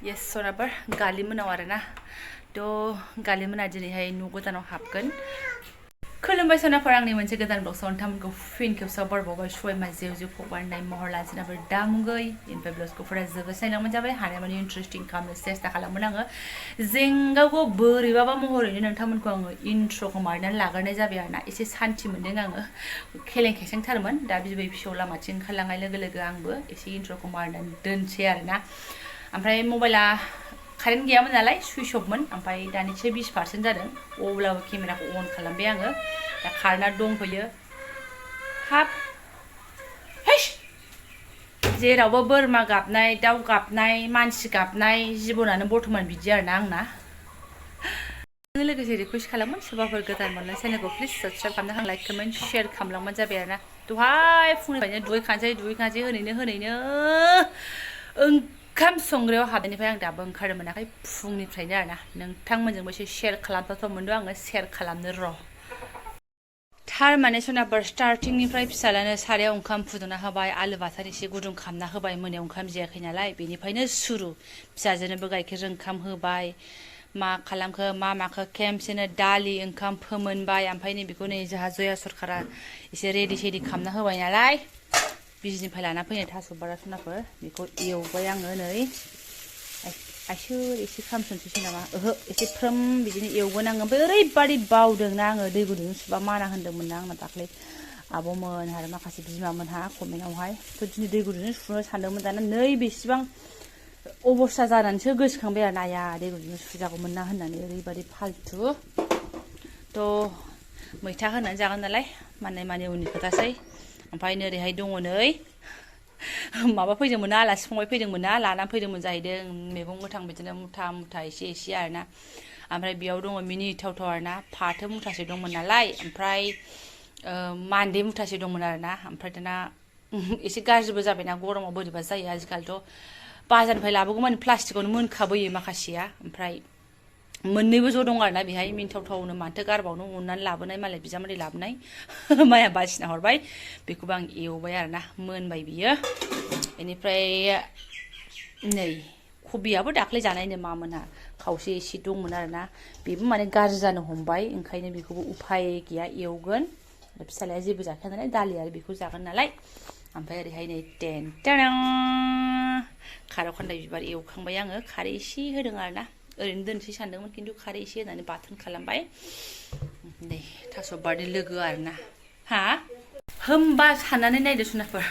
Yes, sorabar gali monaw arena. To gali mona दिनैहाय न' गोदानाव हाबगोन। खुलुमबाय सोनाफोर आंनि मोनसे गोदान ब्लग नोंथांमोनखौ फिन खेबसेयाव बरबावबाय सयमा जेव जेव फबारनाय महर लाजिनाफोर दामुगै इनफाय ब्लगफोरा जोबोद नायलांबाय जाबाय हानायमानि इन्टारेस्टिं खालामनो सेस्था खालामोन आङो जेंगावखौ बोरैबाबा महरैनो नोंथांमोनखौ आङो इन्ट्र'खौ मारनानै लाग्रोनाय जाबाय आरोना एसे सान्थि मोनदों आङो खेलें खेसेंथारमोन दा बिबै फिसौ लामाथिं ओंखारलांनाय लोगो लोगो आंबो एसे इन्ट्र'खौ मारनानै दोनसै आरोना ओमफ्राय मबाइला कारेन्ट गैयामोन नालाय सुइच अफमोन ओमफ्राय दानिसो 20% जादों अब्लाबो केमेराखौ अन खालामबाय आङो दा कारेन्टआ दंथ'यो हाब हेस जेरावबो बोरमा गाबनाय दाउ गाबनाय मानसि गाबनाय जिबनानो बर्थमान बिदि आरोना आंना लोगोसे रिकुवेस्ट खालामोन सोरबाफोर गोदान मोननाय चेनेलखौ प्लिज साबस्क्राइब खालामना लाइक कमेन्ट शेयार खालामलांबानो जाबाय आरोना दहाय फुंनिफ्रायनो दुगैखानोसै होनैनो ओंखाम संग्रायाव हाबनायनिफ्राय आं दाबो ओंखारनो मोनाखै फुंनिफ्रायनो आरोना नोंथांमोनजोंबो एसे शेयार खालामथावथाव मोनदों आङो शेयार खालामनो र' थारमाने सोनाबर स्टार्टिंनिफ्राय फिसालानो सारायाव ओंखाम फुदुंना होबाय आलु बाथोन एसे गुदुं खालामना होबाय मोनायाव ओंखाम जायाखै नालाय बेनिफ्रायनो सुरु फिसाजोनोबो गाइखेरजों ओंखाम होबाय मा खालामखो मा माखो खेमसेनो दालि ओंखाम फोमोनबाय ओमफ्राय नै बेखौ नै जोंहा जया सरकारा एसे रेडि सेडि खालामना होबाय नालाय बिजनिफ्राय लाना फैनाय थास' बारा सनाफोर बेखौ एवबाय आङो नै आइसोर एसे खामसनसैसो नामा ओहो एसे फ्रोम बिदिनो एवगोन आङो ओमफ्राय ओरैबादि बावदोंना आङो दै गुदुंजों सुबा माना होनदोंमोन ना आंना दाख्लै आब'मोन आरो माखासे बिमामोनहा कमेन्टआवहाय दिनै दै गुदुंजों सुनो सानदोंमोन दाना नै बेसेबां अबस्था जानानैसो गोसोखांबाय आरो नाया दै गुदुंजों सुजागौमोन ना होननानै ओरैबादि फालतु थ' मैथा होनानै जागोन नालाय माने उननि खोथासै ओमफ्राय ओरैहाय दङ नै माबा फैदोंमोन ना आलासि फंबाय फैदोंमोन ना लानानै फैदोंमोन जाहैदों मैगं गोथां बिदिनो मुथा एसे आरोना ओमफ्राय बेयाव दङ मिनि थावथाव आरोना फाथो मुथासे दंमोन नालाय ओमफ्राय मान्दे मुथासे दंमोन आरोना ओमफ्राय दाना एसे गाज्रिबो जाबायना गरमाव बोरैबा जायो आजिखालिथ' बाजारनिफ्राय लाबोगौमानि प्लास्टिकआवनो मोनखाबोयो माखासेया ओमफ्राय मोननैबो ज' दं आरोना बेहाय मिन्थावथावनो माथो गारबावनो अननानै लाबोनाय मालाय बिजामादै लाबोनाय माया बासिना हरबाय बेखौबो आं एवबाय आरोना मोनबाय बियो बेनिफ्राय नै कबियाबो दाख्लै जानायनो मामोनहा खावसे एसे दंमोन आरोना बेबो माने गाज्रि जानो हमबाय ओंखायनो बेखौबो उफाय गैया एवगोन फिसालाया जेबो जाखाया नालाय दालि आरो बेखौ जागोन नालाय ओमफ्राय ओरैहाय नै खारौ खान्दाय बिबार एवखांबाय आङो खारै एसे होदों आरोना ओरैनो दोनसै सानदोंमोन खिन्थु खारै एसे होनानै बाथोन खालामबाय नै थास' बारनि लोगो आरोना हा होमबा साननानै नायदो सुनाफोर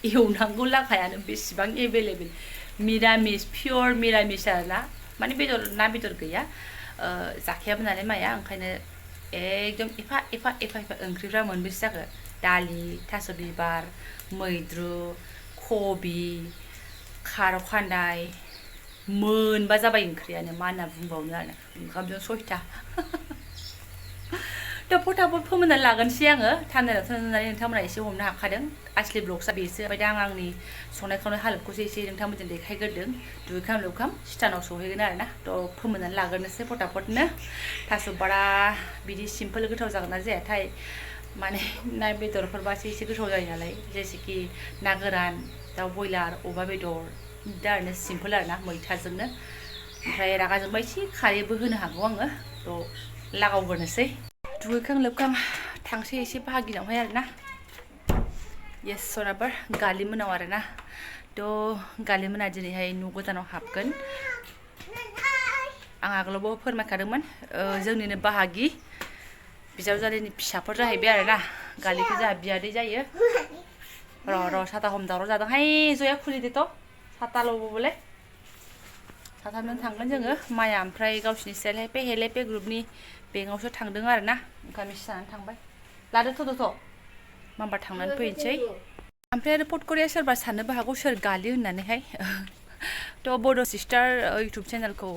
एवनांगौ लागायानो बेसेबां एभेलेबेल मिरामिस पियर मिरामिस आरोना माने ना बेदर गैया जाखायाबो नालाय माया ओंखायनो एकदम एफा ओंख्रिफ्रा मोनबेसे जाखो दालि थास' बिबार मैद्रु कबि खारौ खान्दाय मोनबा जाबाय ओंख्रियानो मा होनना बुंबावनो आरो ओंखामजों 6था दा फटाफट फोमोननानै लागोनसै आङो थान्दायाव होननानै नोंथांमोना एसे हमनो हाखादों आसलि ब्लगसा बेसो ओमफ्राय दा आंनि संनाय खावनाय हालोदखौसो एसे नोंथांमोनजों देखायग्रोदों दुगैखां लोबखां स्टानाव सहैगोन आरोना थ' फोमोननानै लाग्रोनोसै फटाफटनो थास' बारा बिदि सिम्पोल गोथाव जागोन ना जायाथाय माने ना बेदरफोरबासो एसे गोथाव जायो नालाय जेसेखि ना गोरान दाउ बयलार अमा बेदर दा ओरैनो सिम्पोल आरोना मैथाजोंनो ओमफ्राय रागा जोंबा एसे खारैबो होनो हागौ आङो थ' लागावग्रोनोसै दुगैखां लोबखां थांसै एसे बाहागिनावहाय आरोना येस सोनाबर गालि मोनाव आरोना थ' गालि मोना दिनैहाय न' गोदानाव हाबगोन आं आगोलावबो फोरमायखादोंमोन जोंनिनो बाहागि बिजावजालिनि फिसाफोर जाहैबाय आरोना गालिखौ जोंहा बियादै जायो र' साथा हमदार' जादोंहाय जया खुलिदोथ' साथाल'बोले साथामजों थांगोन जोङो माया ओमफ्राय गावसिनि सेल्फ हेल्प ग्रुपनि बेंकआवसो थांदों आरोना ओंखाम एसे जानानै थांबाय लादोथ' माबा थांनानै फैनोसै ओमफ्राय आरो पटकरिया सोरबा साननोबो हागौ सोर गालि होननानैहाय थ' bodosister इउटुब चेनेलखौ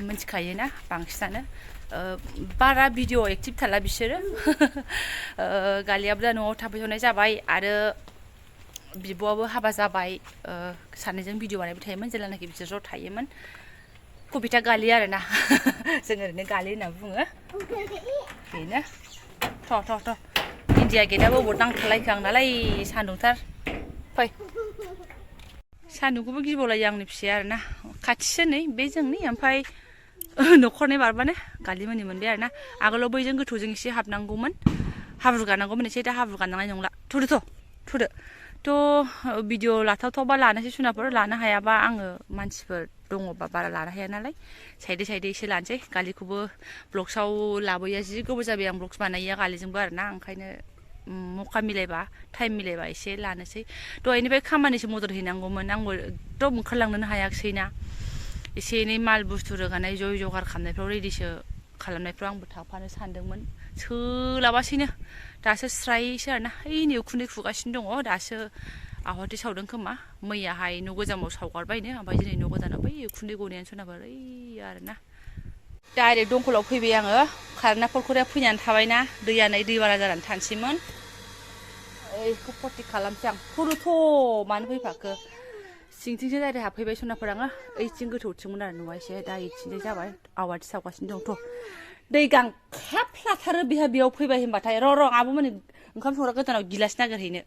मिथिखायोना बांसिनानो बारा भिडिअ एक्टिभ थाला बिसोरो गालियाबो दा न'आव थाफैथ'नाय जाबाय आरो बिब'आबो हाबा जाबाय सानैजों भिडिअ बानायबाय थायोमोन जेब्लानाखि बिसोर ज' थायोमोन कबिता गालि आरोना जों ओरैनो गालि होनना बुङो बेनो थ' इन्डिया गेटआबो अबाव नांथालायखो आं नालाय सान्दुंथार फै सान्दुंखौबो गिबावलायो आंनि फिसाया आरोना खाथिसो नै बे जोंनि ओमफ्राय न'खरनै बारबानो गालिमोनि मोनबाय आरोना आगोलाव बैजों गोथौजों एसे हाबनांगौमोन हाब्रु गानांगौमोन एसे दा हाब्रु गानांनाय नंला थुदो भिडिअ लाथावथावबा लानोसै सुनाफोर लानो हायाबा आङो मानसिफोर दङबा बारा लानो हाया नालाय साइडे एसे लानोसै गालिखौबो ब्लग्सआव लाबोया जि गोबाव जाबाय आं ब्लग्स बानायैया गालिजोंबो आरोना ओंखायनो मौका मिलायबा टाइम मिलायबा एसे लानोसै दहायनिफ्राय खामानिसो मदद हैनांगौमोन आंबो एकदम ओंखारलांनोनो हायाखिसैना एसे एनै माल बुस्थु रोगानाय जगार खालामनायफ्राव रेडिसो खालामनायफ्राव आंबो थाफानो सानदोंमोन सोलाबासैनो दासो स्रायसो आरोना ओइ नै उखुन्दै खुगासिनो दङ दासो आवाथि सावदों खोमा मैयाहाय न' गोजामाव सावगारबायनो ओमफ्राय दिनै न' गोदानाव बै उखुन्दै गनायानो सोनाबार ओइ आरोना डाइरेक्ट दंखलाव फैबाय आङो खारेन्टआ फलखरिया फैनानै थाबायना दैया नै दै बारा जानानै थानोसैमोन ओइखौ फर्टि खालामसै आं थुरुथ' मानो फैफाखो सिंथिंसो डाइरेक्ट हाबफैबाय सनाफोर आङो ओइथिं गोथौथिंमोन आरो न'आ एसे दा इथिंजाय जाबाय आवाथि सावगासिनो दंथ' दै गांखाब लाथारो बेयाव फैबाय होनबाथाय र' आब'मोननि ओंखाम संग्रा गोदानाव गिलास नागिरहैनो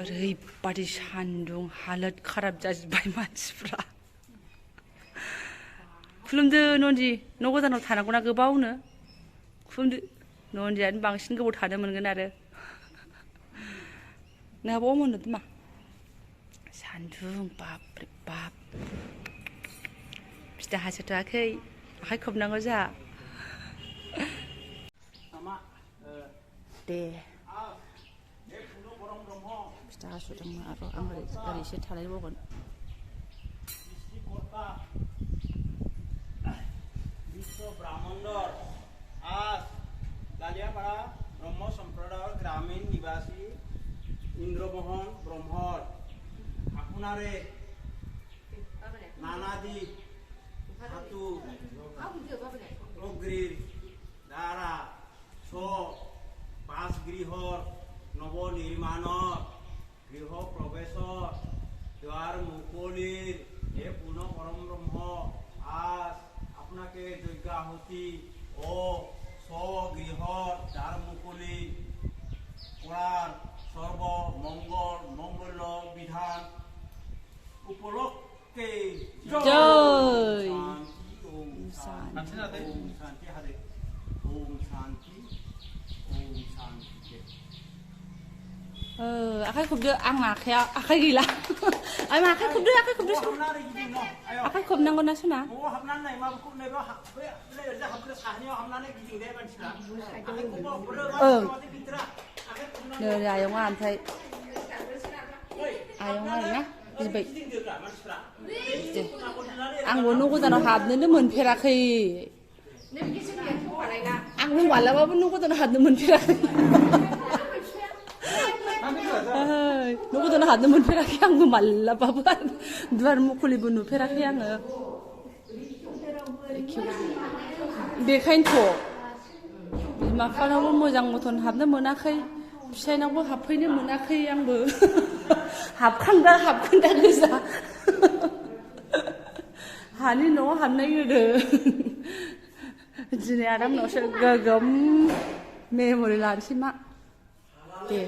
ओरैबादि सान्दुं हालोद खाराब जाजोब्बाय मानसिफ्रा खुलुमदो नन्दि न' गोदानाव थानांगौना गोबावनो खुलुमदो नन्दियानो बांसिन गोबाव थानो मोनगोन आरो नोंहाबो मोनदों मा सान्दुं बाप रे बाप फिथा हासोथ'वाखै आखाइ खबनांगौ जोंहा दे फिथा हासुदोंमोन आरो आं ओरैसो थालायबावगोन ब्राह्मणर आज गालियापाड़ा ब्रह्म सम्प्रदायर ग्रामीण निवासी इंद्रमोहन ब्रह्मर आपनारे नानादि हातु अग्रिर दारा स बासगृहर नवनिर्माणर गृह प्रवेशर द्वार मुकलिर हे पुनः परम ब्रह्म आज আপনাকে যজ্ঞাহুতি ও স্বগৃহর দ্বার মুকলি করার সর্বমঙ্গল বিধান উপলক্ষে জয় শান্তি হারে ওম শান্তি आखाइ खबदो आं आखाइ गैला आइ मा आखाइ खबदो आखाइ खबनांगौ ना सना नै आयंआ ओमफ्राय आयंआ आरोना बिबाय आंबो न' गोदानाव हाबनोनो मोनफेराखै आंबो मालाबाबो न' गोदानाव हाबनो मोनफेराखै न' गोदानाव हाबनो मोनफेराखै आंबो मालाबाबो दुवार मुखुलिबो नुफेराखै आङो बेखायनोथ' बिमा बिफानावबो मोजां मथन हाबनो मोनाखै फिसायनावबो हाबफैनो मोनाखै आंबो हाबखान्दा गोजा हानि न'आव हाबनाय गोदो दिनै आदामनावसो गोगोम मेम'रि लानोसै मा दे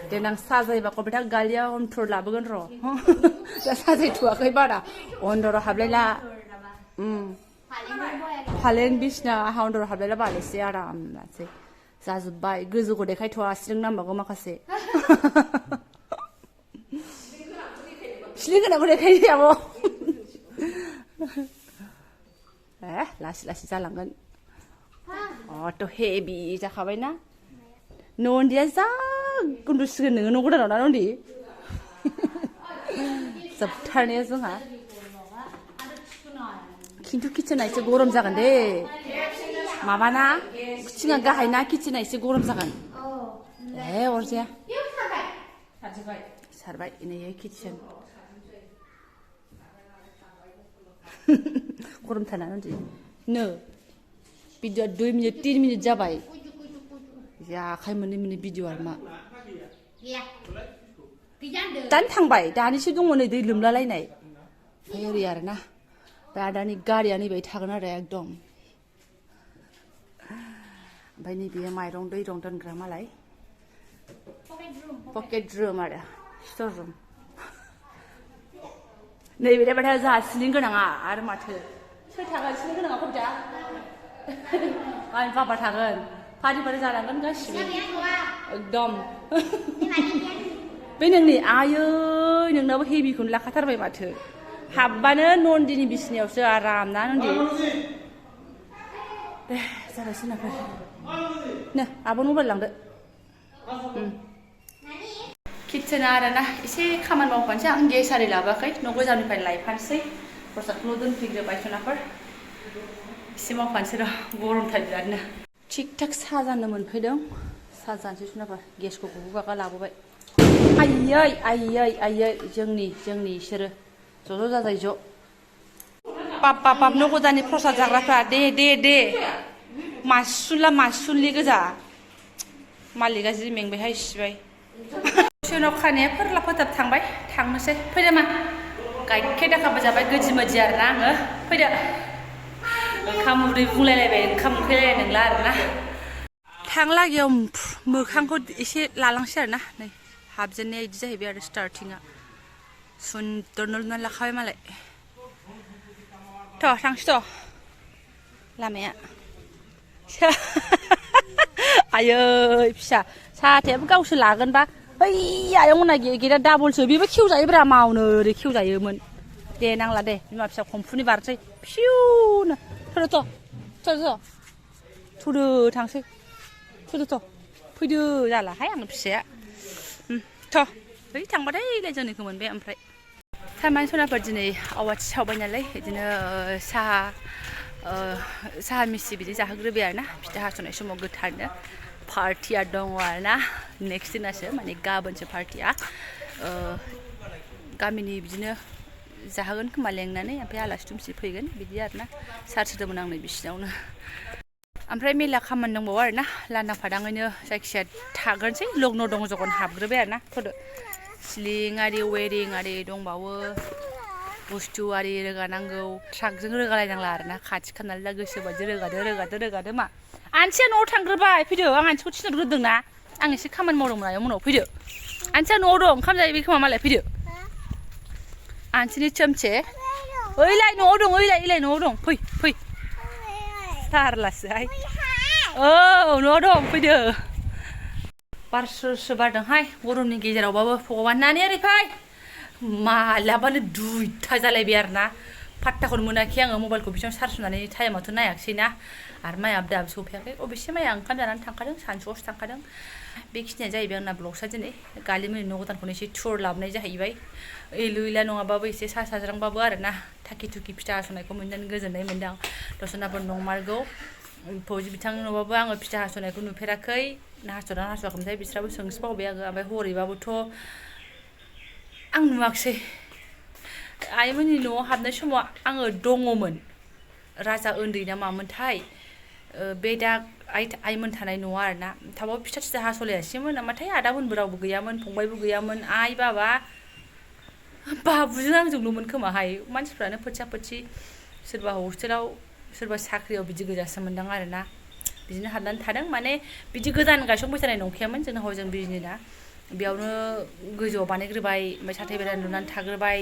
देनां साजायबा कबिता गालिया अन्थर लाबोगोन र' दा साजायथ'वाखै बारा अन्थराव हाबलायला फालें बिसना आहा अन्थराव हाबलायला बालायसै आराम लानोसै जाजोब्बाय गोजौखौ देखायथ'वा सिलिं नांबावगौ माखासे सिलिं गोनांखौ देखायनोसै आब' लासै जालांगोन अथ' हेभि जाखाबायना नन्दिया जा उन्दुसिगोन नोङो न' गोदानाव ना नन्दि जोबथारनाया जोंहा खिन्थु किटसेना एसे गरम जागोन दे माबाना किटसेना गाहायना किटसेना एसे गरम जागोन अरजाया सारबाय नै किटसेन गरमथार ना नन्दि नो भिडिअ 2 मिनिट 3 मिनिट जाबाय आखाइ मोननै भिडिअ आरो मा दानो थांबाय दानिसो दङ नै दै लोमलालायनाय ओमफ्राय ओरै आरोना दा दानि गारिया नैबाय थागोन आरो एकदम ओमफ्राय नैबे माइरं दैरं दोनग्रा मालाय पकेट रुम आरो स्टर रुम नैबे बाथाय जोंहा सिलिं गोनाङा आरो माथो सोर थागोन सिलिं गोनाङा कबिता आंनि पापा थागोन फारि फारि जालांगोन गासिबो एकदम बे नोंनि आयै नोंनाबो हेभिखौनो लाखाथारबाय माथो हाबबानो नन्दिनि बिसिनायावसो आराम ना नन्दि दे जाबाय सोनाफोर नो आब'नो मबाइल लांदो किटसेना आरोना एसे खामानि मावफानोसै आं गेस आरि लाबोआखै न' गोजाननिफ्राय लायफानोसै प्रसादखौल' दोनफैग्रोबाय सनाफोर एसे मावफानोसै र' गरमथार बिरादनो थिग थाक साहा जानो मोनफैदों साहा जानोसै सनाफोर गेसखौ गुबुबागा लाबोबाय आयै आयै आयै जोंनि बिसोरो ज' जाजाय ज' पाप न' गोजाननि प्रसाद जाग्राफ्रा दे मासुला मासुलि गोजा मालिका जि मेंबायहाय सिबाय उनाव खानाया फोरला फोथाब थांनोसै फैदो मा गाइखेर दाखाबो जाबाय गोदि मोदि आरोना आङो फैदो ओंखाम उदै बुंलायलायबाय ओंखाम उखैलायनाय नंला आरोना थांलागैयाव मोखांखौ एसे लालांसै आरोना नै हाबजेननाया बिदि जाहैबाय आरो स्टार्टिंआ सुन्दरनो लुनानै लाखाबाय मालाय थ' थांसै थ' लामाया आयै फिसा साथायाबो गावसो लागोनबा ओइ आयंमोना गेटआ डाबलसो बेबो खेवजायोब्रा मावनो ओरै खेवजायोमोन दे नांला दे बिमा फिसा खम्फुनि बारसै फिउनो थ'दो थांसै थ'दो फैदो जालाहाय आंनो फिसाया थ' ओइ थांबाथाय जोंनिखौ मोनबाय ओमफ्राय थारमाने सनाफोर दिनै आवाथि सावबाय नालाय बिदिनो साहा मिसि बिदि जाहोग्रोबाय आरोना फिथा हास'नाय समाव गोथारनो पार्टिया दङ आरोना नेक्स्ट दिनासो माने गाबोनसो पार्टिया गामिनि बिदिनो जाहोगोन खोमा लेंनानै ओमफ्राय आलासि दुमसि फैगोन बिदि आरोना सार्स होदोंमोन आं नै बिसिनावनो ओमफ्राय मेला खामानि दंबावो आरोना लांदां फादाङैनो जायखिजाया थाग्रोनोसै लग्न दं जगन हाबग्रोबाय आरोना थ'दो सिलिं आरि वेरिं आरि दंबावो बुस्थु आरि रोगानांगौ ट्राकजों रोगालायनांला आरोना खाथि खानालाय दा गोसोबायदि रोगादो मा आनसिया न'आव थांग्रोबाय फैदो आं आनसिखौ थिनहरग्रोदोंना आं एसे खामानि मावदोंमोन आयं मोनाव फैदो आनसिया न'आव दं ओंखाम जाहैबाय खोमा मालाय फैदो आनसिनि चोमचे ओइलाय न'आव दं ओइलाय न'आव दं फै सारलासोहाय औ न'आव दं फैदो बार स्रो बारदोंहाय गरमनि गेजेरावबाबो भगबान नानि ओरै फै मालाबानो 2टा जालायबाय आरोना पात्ताखौनो मोनाखै आङो मबाइलखौ बेसेबां चार्ज होनानै टाइमाथ' नायाखिसैना आरो माइआबो दाबो सफैयाखै अबेसे माइआ ओंखाम जानानै थांखादों सानसुआवसो थांखादों बेखिनिया जाहैबाय आंना ब्लगसा दिनै गालिमोननि न' गोदानखौनो एसे टुर लाबोनाय जाहैबाय एलु इला नङाबाबो एसे सा साज्रांबाबो आरोना थाखि थुखि फिथा हास'नायखौ मोननानै गोजोननाय मोनदों दसनाफोर नंमारगौ फौजि बिथां न'बाबो आङो फिथा हास'नायखौ नुफेराखै हास'वाखैमोनथाय बिस्राबो सोंस्रावबाय आङो ओमफ्राय हरैबाबोथ' आं नुवाखिसै आइमोननि न'आव हाबनाय समाव आङो दङमोन राजा उन्दै ना मामोनथाय बे दा आइमोन थानाय न'आ आरोना थाबाबो फिथा थिथा हास'लायासैमोन नामाथाय आदामोनबो रावबो गैयामोन फंबायबो गैयामोन आइ बाबा बाबुजों आंजोंल'मोन खोमाहाय मानसिफ्रानो फोथिया सोरबा हस्टेलाव सोरबा साख्रियाव बिदि गोजासो मोनदां आरोना बिदिनो हाबनानै थादों माने बिदि गोदान गायसनबाय थानाय नंखायामोन जोंना हजों बिजनिना बेयावनो गोजौआव बानायग्रोबाय ओमफ्राय साथाय बेरा लुनानै थाग्रोबाय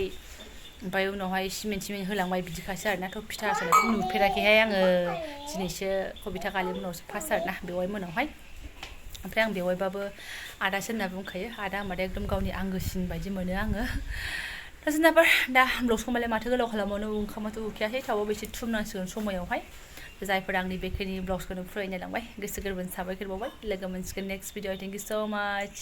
ओमफ्राय उनावहाय सिमेन्ट होलांबाय बिदिखासो आरोना थ' फिथा हास'नायखौ नुफेराखैहाय आङो दिनैसो कबिता गालि मोनावसो फार्स्ट आरोना बेवाइ मोनावहाय ओमफ्राय आं बेवाइबाबो आदासो होनना बुंखायो आदा होनबाथाय एकदम गावनि आंगोसिन बायदि मोनो आङो दा जोंनाफोर दा ब्लगसखौ मालाय माथो गोलाव खालामबावनो ओंखामाथ' उखैयाखै थाबाबो एसे थुमनांसिगोन समायावहाय जायफोर आंनि बेखिनि ब्लग्सखौनो फरायनाय लांबाय गोसो गोरबोनि साबायखर बावबाय लोगो मोनसिगोन नेक्स्ट भिडिअ थेंक इउ स' माच